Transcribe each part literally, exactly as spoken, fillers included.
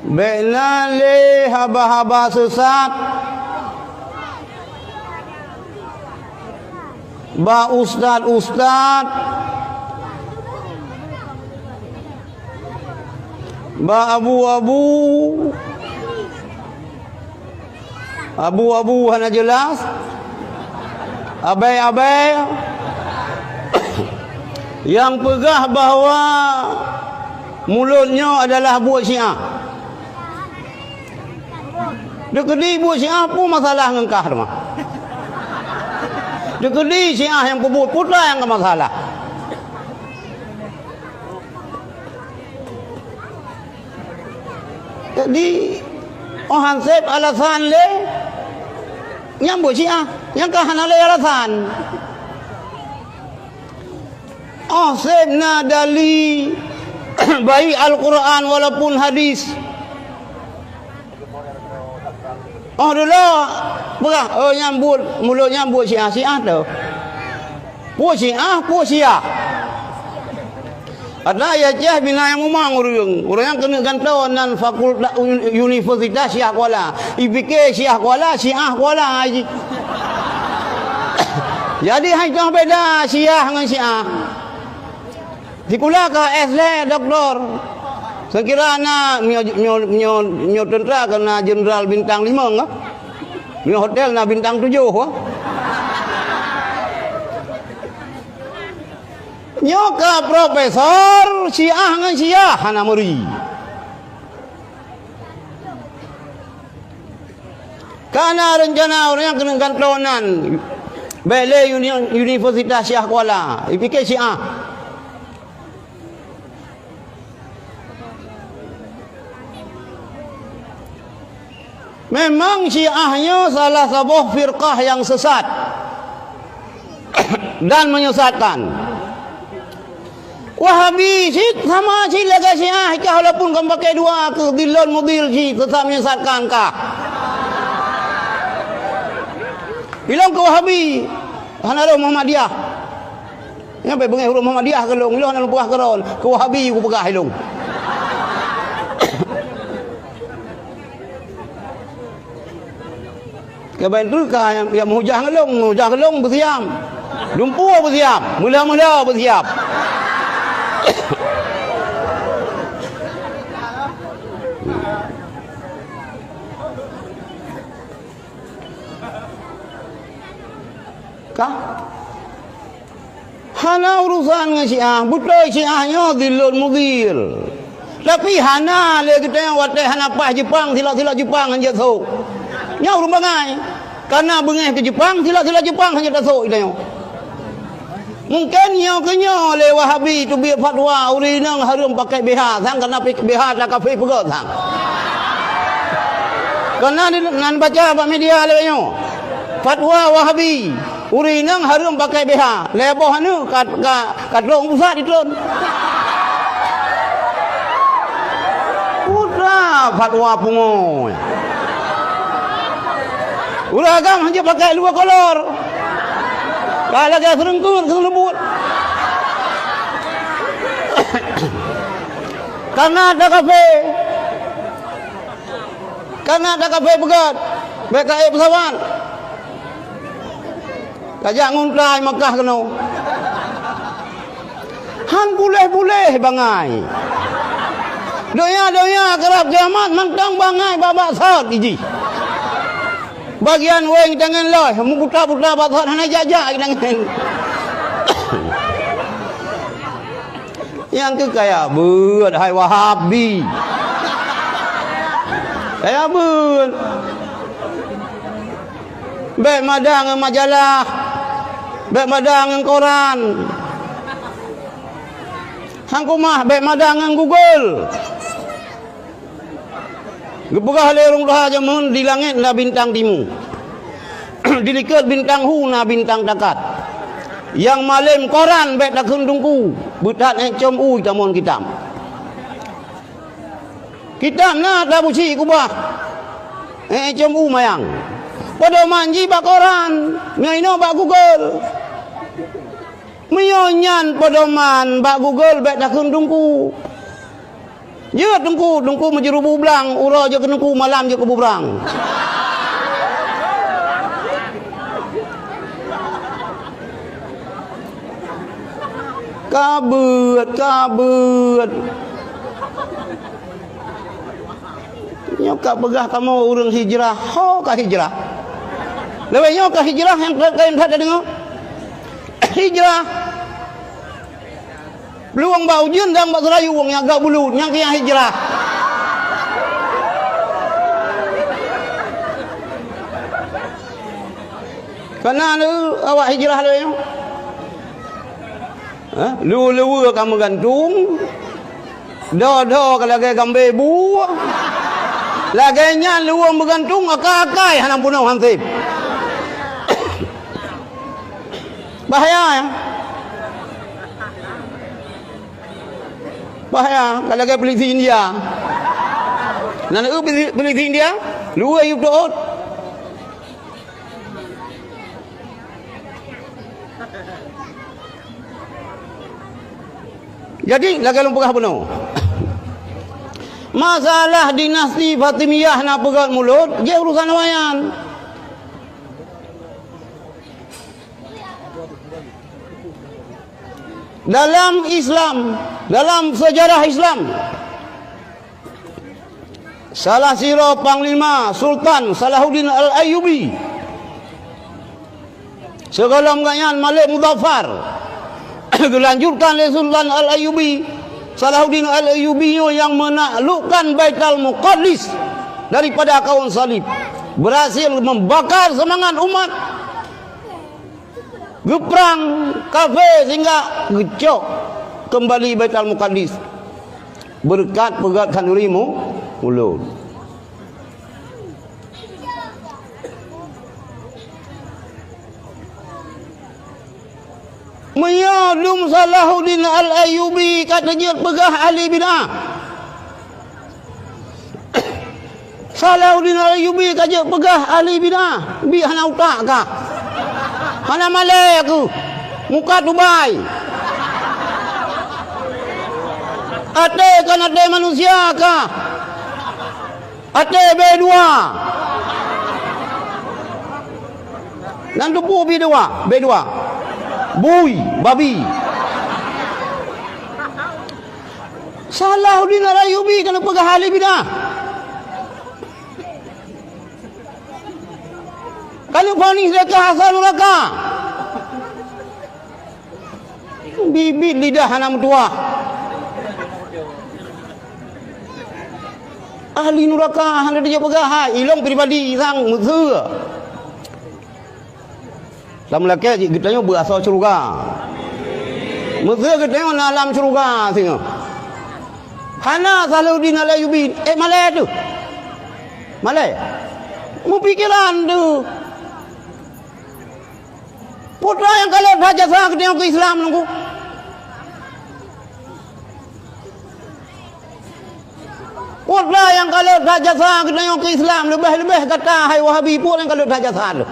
Bék na lé haba-haba seusat bak ustaz-ustaz, bak abu-abu, abu-abu hana jeulaih, abée-abée nyang peugah bahwa mulod nyoe adalah buet Syiah. Dikeudi buet Syiah peue masalah ngon kah teuma? Dikeudi Syiah nyang peubuet peue nyang ka masalah? Jadi, oh han sép alasan lé, nyang buet Syiah, nyang ka hana lé alasan. Oh sép na dali, baik Al-Quran walaupun hadis. Oh dulu, peugah, oh nyang buet, mulod nyang buet Syiah, Syiah tu. Peue Syiah, peue Syiah. Ada ya ceh bina nyang mumang ureuëng. Ureuëng nyang keuneuk gantoe nan fakultas un-, universitas Syiah Kuala. Ipike Syiah Kuala, Syiah Kuala ji. Jadi hai toh beda Syiah ngon Syiah. Sikula ka S lé doktor. Sekira na mio, mio, mio, mio tentara kena jenderal bintang lima ka. Mio hotel na bintang tujoh ka. Nyoe ka profesor Syiah ngon Syiah hana meuri. Kana rencana ureuëng nyang keuneuk gantoe nan bék lé uni-, Universitas Syiah Kuala, ipike Syiah. Memang Syiah nyoe salah saboh firqah nyang sesat dan menyesatkan. Wahabi cit sama cit lagée Syiah kah, walaupun ka pakai dua keu dhillun mudhil cit, tetap menyesatkan kah. Ilong keu Wahabi, hana roh Muhammadiyah. Nyang pih beungéh ureuëng Muhammadiyah keu lôn, ilong hana lôn peugah keudroe, keu Wahabi kupeugah ilong. Keubai teuka nyang, nyang meuhujah ngon lôn, meuhujah ngon lôn beusiam. Dumpeue beusiam, meula-meula beusiam. Ka? Hana urusan ngon Syiah, beutôi Syiah nyoe dhillun mudhil. Tapi hana lé geutanyoe watée hana paih Jeupang, silak-silak Jeupang hanjeuet sôk. Nyoe ureuëng bangai. Kana beungéh keu Jeupang, silak-silak Jeupang hanjeuet tasôk geutanyoe. Mungken nyoe keuh nyoe lé Wahabi teubiet fatwa ureuëng inong hareuem pakai B H, sang kana pi-, B H takafé peugét sang. Kana di-, nan baca bak media lé nyoe. Fatwa Wahabi. Ureuëng inong hareuem pakai B H, lhée boh aneuk ka, ka, ka trok u pusat jitreun. Peue teuma fatwa pungo. Ureuëng agam hanjeuet pakai luwa kolor. Ka lagée seureungkeut keu leubuet. Kana takafé. Kana takafé peugét, bék ka ék peusawat. Kajak nguntai Makkah keunoe. Han puléh-puléh bangai. Donya-donya karab kiamat mantong bangai babak sot ijih. Bagian wéng tangen loh, meuputa-puta bak sot hana jak-jak tangen. Nyang keu kaya beuet hai Wahabi. Kaya beuet. Bék mada ngon majalah. Bék mada ngon koran. Hang kumah bék mada ngon Google. Geupeugah lé ureuëng tuha jameun di langét na bintang timu. Di likot bintang hu na bintang takat. Nyang malém koran bék takheun teungku, beuthat ék com u tamon kitab. Kitab na tabuci kubah, ék com u mayang. Pedoman jih bak koran, meunyoe inoe bak Google. Meunyoe nyan pedoman bak Google bék takheun teungku. Jeuet teungku, teungku meujeureubu blang, uroe jeuet keu teungku, malam jeuet keu bubrang. Ka beuet, ka beuet. Nyoe ka peugah kamoe ureuëng hijrah, ho ka hijrah. Lewat nyoe ka hijrah nyang ka, ka, ka deungoe. Hijrah. Plueng bak ujeuen dan bak seulayu, nyang gak bulut, nyang keu nyang hijrah. Kana lé awak hijrah lé nyoe? Hah? Luweue-luweue ka meugantung, do-do ka lagée gambée bu. Lagée nyan luweue meugantung, akai-akai hana peunoh hanseb. Bahaya, ya. Bahaya, ka lagée polisi India. Nan eu polisi, polisi India, luweue yub teuôt. Jadi, lagée lôn peugah bunoe. Masalah dinasti Fatimiyah na peugét mulod, jih urusan awak nyan. Dalam Islam, dalam sejarah Islam, salah sidroe panglima Sultan Salahuddin Al-Ayyubi, sigohlom gobnyan Malik Muzaffar, geulanjutkan lé Sultan Al-Ayyubi. Salahuddin Al-Ayyubi nyoe nyang menaklukkan Baitul Muqaddis daripada kaum salib, berhasil membakar semangat umat. Geuprang kafé sehingga geucok keumbali Baitul Muqaddis beureukat peugét khanuri mu-, mulod. Meunyoe dum Salahuddin Al-Ayyubi ka teujeuet peugah ahli bid'ah, Salahuddin Al-Ayyubi ka jeuet peugah ahli bid'ah, bi hana utak kah? Hana malée keuh? Muka tubai. Até kon até manusia kah? Até bée dua. Nan tupu bée dua, bée dua. Bui, babi. Salahuddin Al-Ayyubi ka neupeugah ahli bid'ah. Ka neuvonis lé kah asai nuraka. Bibit lidah hana meutuah. Ahli nuraka hana dijak peugah, hai, ilong pribadi sang meuseu. Lam lakée jih geutanyoe beuasoe syeuruga. Meuseu geutanyoe na lam syeuruga singoh. Hana Salahuddin Al-Ayyubi, eh, malée teuh. Malée. Meupikeran teuh. Peue nyang ka lheueh that jasa geutanyoe keu Islam nunggu? Peue nyang ka lheueh that jasa geutanyoe keu Islam, leubeh-leubeh gata hai Wahabi, peue nyang ka lheueh that jasa lé?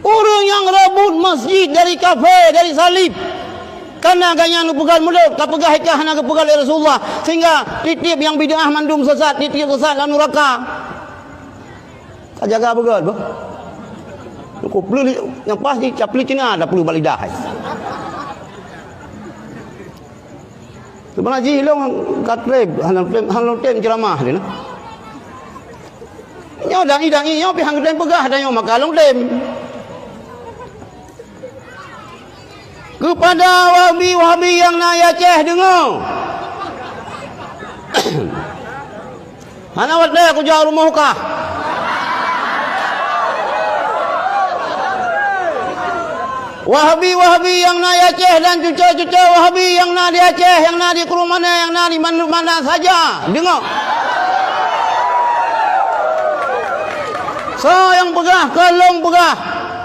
Ureuëng nyang reubot masjid dari kafé, dari salib, kana gobnyan geupeugah mulod, ka peugah ikah hana geupeugah lé Rasulullah, sehingga tieb-tieb nyang bid'ah mandum sesat, tieb-tieb sesat lam nuraka. Ka jaga beugét, bah. Nyang peuleueh li-, nyang pas di capli Cina dah peuleueh bak lidah hai. Seubana jih lôn ka treb, hana treb, hana treb ceuramah lé na. Nyoe dai-dai nyoe pih han treb peugah dan nyoe maka lôn treb. Keupada Wahabi-Wahabi nyang na di Aceh, deungoe! Hana watée kujak rumoh kah. Wahabi-Wahabi nyang na di Aceh dan cucoe-cucoe Wahabi nyang na di Aceh, nyang na di Krueng Mané, nyang na di mana-mana saja, deungoe! Soe nyang peugah, kon lôn peugah,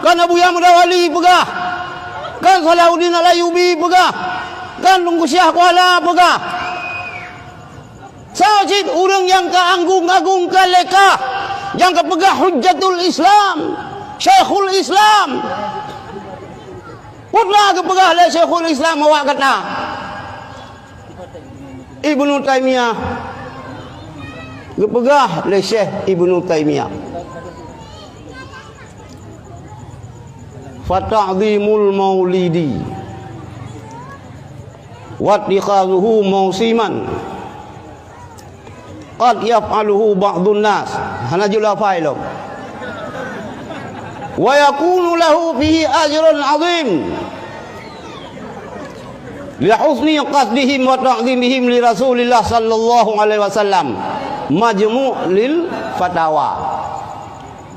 kon Abuya Muda Wali peugah. Kan Salahuddin Al-Ayyubi peugah, kan Teungku Syah Kuala peugah. Soe cit ureuëng nyang ka anggong-anggong ka lé kah, nyang ka peugah Hujjatul Islam, Syekhul Islam? Peue geupeugah lé Syekhul Islam awak gata? Ibnu Taimiyah. Geupeugah lé Syekh Ibnu Taimiyah, "Fata'zimul maulidi wattikhadzuhu mausiman qad yaf'aluhu ba'dun nas." Hana jeuet lafai lom. "Wa yakunu lahu fihi ajrun 'azim li husni qasdihim wa ta'zimihim li Rasulillah sallallahu alaihi wasallam." Majmu' lil Fatawa.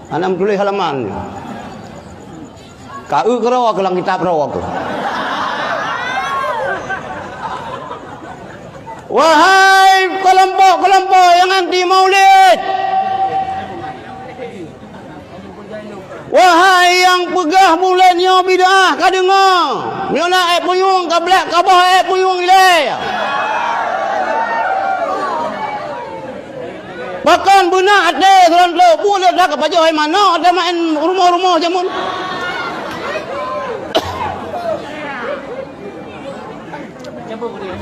Hana meutuléh halaman. Ka eu keudroe keu lam kitab droe keuh. Wahai keulompok-keulompok nyang anti maulid! Wahai nyang peugah maulid nyoe bid'ah, ka deungoe! Meunyoe na ék punyueng, ka blaih, ka boh ék punyueng ilée! Pakon beuna até sidroe buet lé that ka pajoh hai manok, até maén rumoh-rumoh jameun.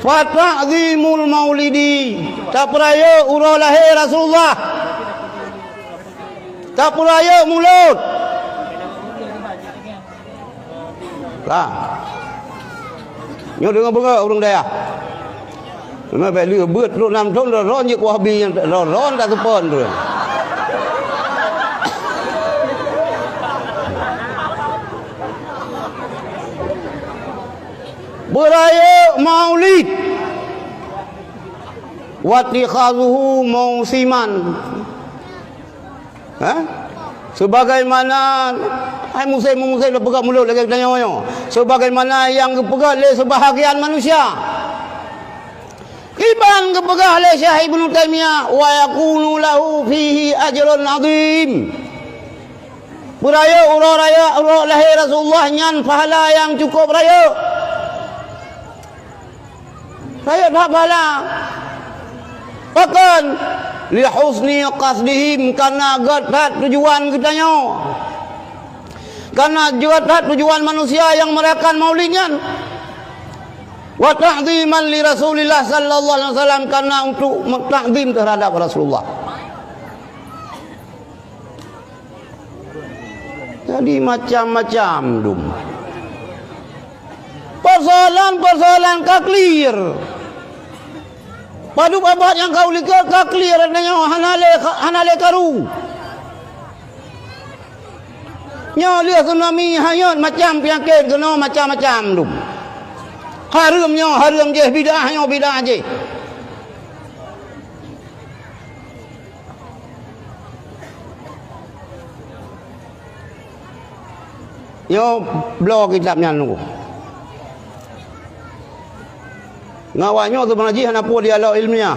Fata'zimul maulidi, tapeurayeuk uroe lahé Rasulullah. Tapeurayeuk mulod. Ka. Nyoe deungoe beungoh ureuëng dayah. Teuma bék lheueh beuet trok nam thon ron-ron jeuet Wahabi nyang ron-ron ka seupon tu. Beurayeuk Maulid. Wattikhazuhu mausiman. Ha? Sebagaimana hai musém-musém lôn peugah mulod lagée geutanyoe nyoe. Sebagaimana nyang geupeugah lé seubahagian manusia. Kiban geupeugah lé Syekh Ibnu Taimiyah, "Wa yakunu lahu fihi ajrun azim." Beurayeuk uroe raya, uroe lahé Rasulullah nyan pahala nyang cukup rayeuk. Rayeuk that pahala. Pakon? Li husni qasdihim, kana gét that tujuan geutanyoe. Kana gét that tujuan manusia nyang merayakan Maulid nyan. Wa ta'ziman li Rasulillah sallallahu alaihi wasallam, kana untuk takzim terhadap Rasulullah. Jadi macam-macam dum. Persoalan-persoalan ka clear. Padub abad nyang ka u likot ka clear, nyoe hana lé, hana lé karu. Nyoe lheueh tsunami hanyot macam peunyakét keunoe macam-macam dum. Hareuem nyoe hareuem jih, bid'ah nyoe bid'ah jih. Nyoe bloe kitab nyan nunggu. Ngon awak nyoe seubeuna jih hana peue dialog ilmiah.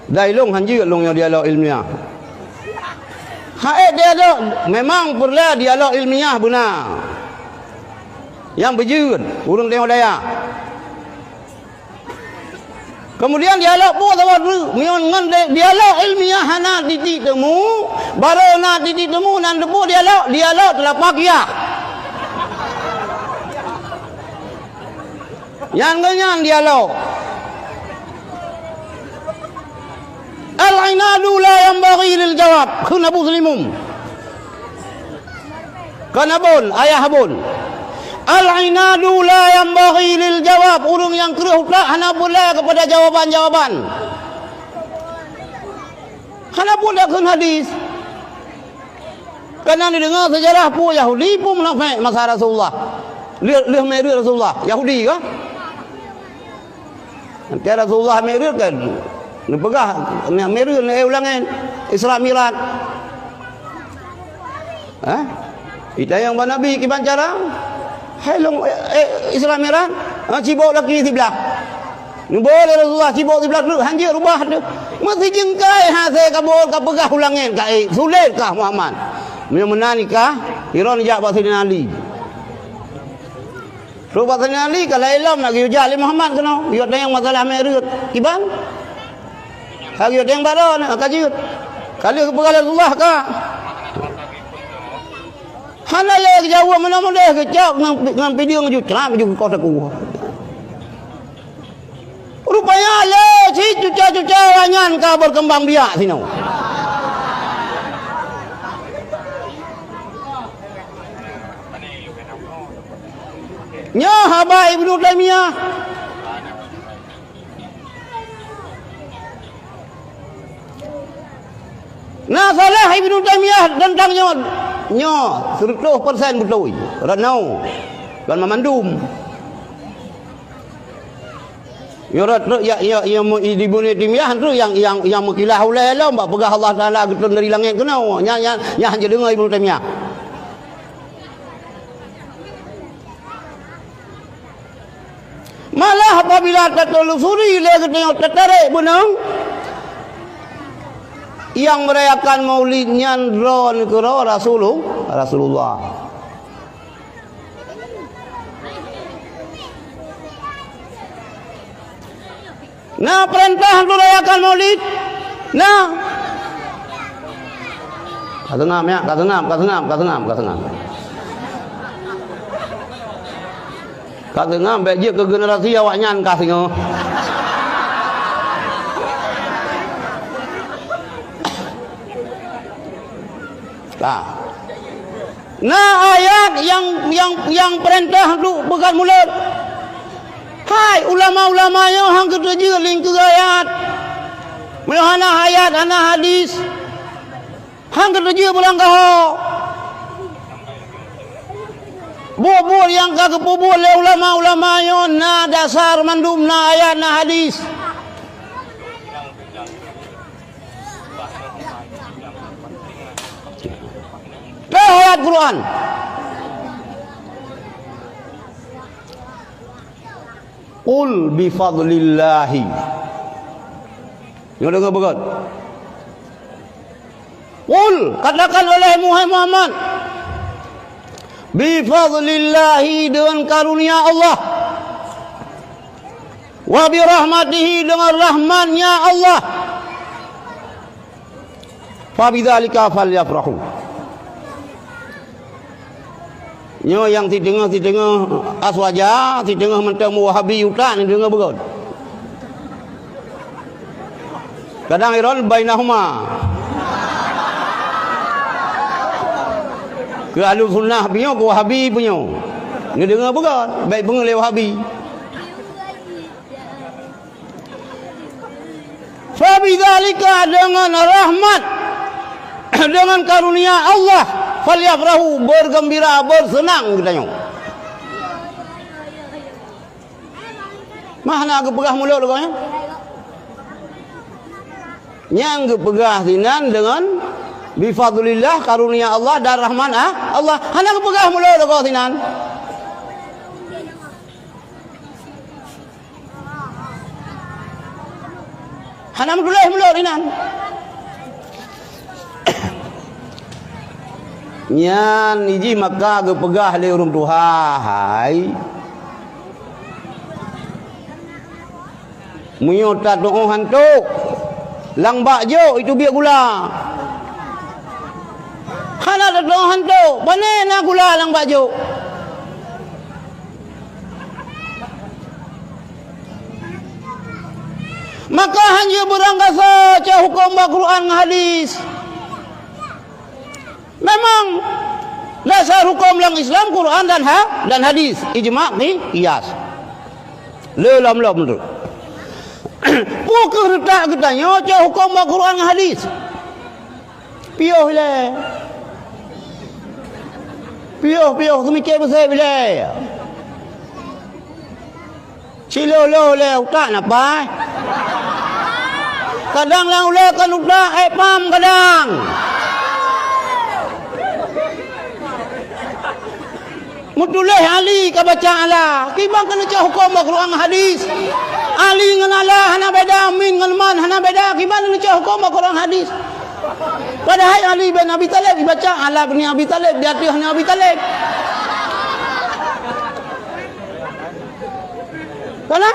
Dai lôn hanjeuet lôn nyoe dialog ilmiah. Hai dialog, memang peureulée dialog ilmiah beuna. Nyang beujeuet ureuëng teuh daya. Keumudian dialog peue saboh teuk, meunyoe ngon di-, dialog ilmiah hana titik temu, barô na titik temu nan teupeue dialog, dialog teulapah kiah. Nyan keuh nyan dialog. Al-inadu la yanbaghi lil jawab, kheun Abu Seulimum. Kana bon, ayah bon. Al-inadu la yanbaghi lil jawab. Ureuëng nyang kreueh utak hana peureulée keupada jawaban-jawaban. Hana peureulée kheun hadis. Kana neudeungoe seujarah peue Yahudi, peue munafék masa Rasulullah. Lheueh, lheueh Mi'raj Rasulullah, Yahudi kah? Nyan Rasulullah Mi'raj kan? Neupeugah, Mi'raj, eh, ulangan. Isra Mi'raj. Hah? Itanyong bak Nabi kiban cara? Hai lôn, eh, eh, Isra Mi'raj? Ha, cibok laki siblah. Neuboh lé Rasulullah cibok siblah treuk, hanjeuet rubah teuh. Meusijeungkai hase ka boh ka peugah ulangan ka, eh, sulet kah Muhammad? Meunyoe meunan kah, iron jak bak Saidina Ali. Trok bak Saidina Ali ka laén lom na geuyue jak lé Muhammad keunoe. Geuyue tanyong masalah Mi'raj. Kiban? Ka geuyue tanyong baroe na ka jeuet. Ka lheueh geupeugah lé Rasulullah ka. Hana lé geujaweueb meunoe-meunoe, geucok ngon, ngon pideueng ju crab ju keu koh teukue. Rupanya lé cit cuca-cuca awaknyan ka berkembang biak sinoe. Nyoe haba Ibnu Taimiyah. Na salah Ibnu Taimiyah teuntang nyoe, nyoe siratoh persen beutôi. Rot nyoe, kon mamandum. Nyoe rot trok ya, ya, ya, Ibnu Taimiyah tu nyang, nyang, nyang meukilah ulée lom bak peugah Allah Taala geutrön dari langét keunoe. Nyan, nyan, nyan hana deungoe Ibnu Taimiyah. Malah apabila teutelusuri lé geutanyoe teutarek beunang, nyang meurayakan Maulid nyan droe neukeudroe Rasulu-, Rasulullah. Na peurintah untuk rayakan Maulid? Na. Ka seungab, ya, ka seungab, ka seungab, ka seungab, ka seungab. Ka seungab, bék jeuet keu generasi awaknyan ka singoh. Ka. Na ayat nyang, nyang, nyang peurintah untuk beukat mulod. Hai, ulama-ulama nyoe han geuteujeuet lingkeue ayat. Meunyoe hana ayat, hana hadis, han geuteujeuet beulang gaho. Buet-buet nyang ka geupeubuet lé ulama-ulama nyoe na dasar mandum, na ayat, na hadis. Teuh ayat Quran. Qul bi fadlillahi. Nyoe deungoe beugöt. Qul, katakan olehmu, hai Muhammad, bi fadlillahi, deungon karunia Allah. Wa bi rahmatihi, deungon rahmat-Nya Allah. Fa bidzalika falyafrahu. Nyoe nyang siteungoh-siteungoh aswaja, siteungoh mantong Wahabi utak ni deungoe beugöt. Kadang iron bainahuma. Keu Ahlussunnah punya, keu Wahabi punya. Ni deungoe beugöt, baik beungoh lé Wahabi. Fa bidzalika, deungon rahmat, deungon karunia Allah, falyafrahu, beugeumbira, beuseunang geutanyoe. Mah hana geupeugah mulod lagèe nyan. Nyang geupeugah sinan deungon bi fadlillah, karunia Allah dan rahmat, ah, Allah. Hana geupeugah mulod lagèe sinan. Hana meutuléh mulod inan. Nyan jih maka geupeugah lé ureuëng tuha, hai, meunyoe tatuoh hanto, lam bak jok itu biet gula. Hana tatuoh hanto, pane na gula lam bak jok. Maka hanjeuet beurangkasoe cok huköm bak Quran ngon hadis. Memang dasar huköm lam Islam Quran dan ha-, dan hadis, ijma, qi-, qiyas. Le lom-lom tu. Peu kheueh reutak geutanyoe cok huköm bak Quran ngon hadis? Piôh ilèe. Piôh, piôh, seumiké beusép ilèe. Cilôh-lôh ilèe utak na paih. Kadang lam ulèe kon utak, ék pam kadang. Meutuléh Ali ka baca ala, kiban keuneuk cok huköm bak Quran hadis. Ali ngon ala hana beda, min ngon man hana beda, kiban keuneuk cok huköm bak Quran hadis. Padahai Ali bin Abi Thalib ibaca ala bin Abi Thalib di ateueh Nabi Abi Thalib. Kana?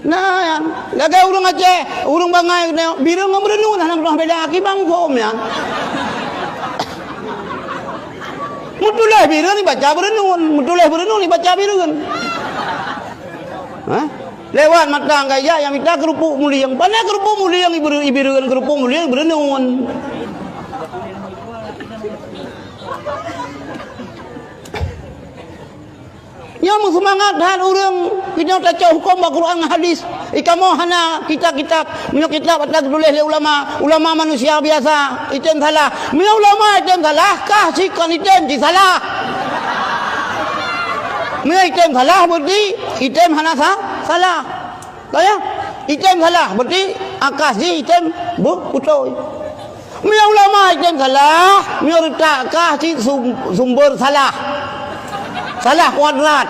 Nah, nyan. Lagèe ureuëng Aceh, ureuëng bangai, bireung ngon beureunuen hana meutuah beda, kiban muphom nyan. Meutuléh bireuen ibaca beureunuen, meutuléh beureunuen ibaca bireuen. Hah? Lewat mata anggai jak nyang mita keurupuk mulieng. Pane keurupuk mulieng ibeure-, ibireuen, keurupuk mulieng beureunuen. Nyoe meuseumangat that ureuëng, nyoe tacok huköm bak Quran ngon hadis. Ikamoe hana kitab-kitab. Meunyoe kitab atra geutuléh lé ulama, ulama manusia biasa, item salah. Meunyoe ulama item salah, kah cit kon item cit salah. Meunyoe item salah, berarti item hana sa-, salah. Ka ya? Item salah, berarti akas jih item bu-, beutôi. Meunyoe ulama item salah, meunyoe reutak kah cit sum-, sumber salah. Salah kuadrat.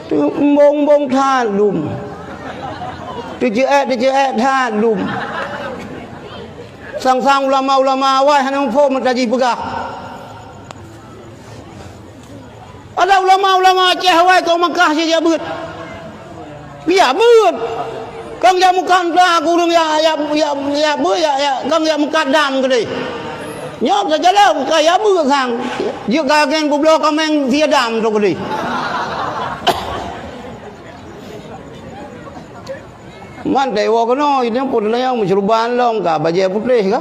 Teuembong-embong that lom. Teujeut-jeut that lom. Sang-sang ulama-ulama awai hana muphom meutajih peugah. Ada ulama-ulama Aceh awai keu Makkah jijak beuet. Bijak beuet. Kang jak mukat unta keu ureuëng jak, jak, jak, jak beuet, jak, jak, kang jak mukat dam keudeh. Nyoe tajalan ka jak beuet sang. Jeuet ka agen peubloe kaméng sie dam tu keudeh. Man teuwoe keunoe, ini pun nayang meuceuruban lom ka bajée putéh ka.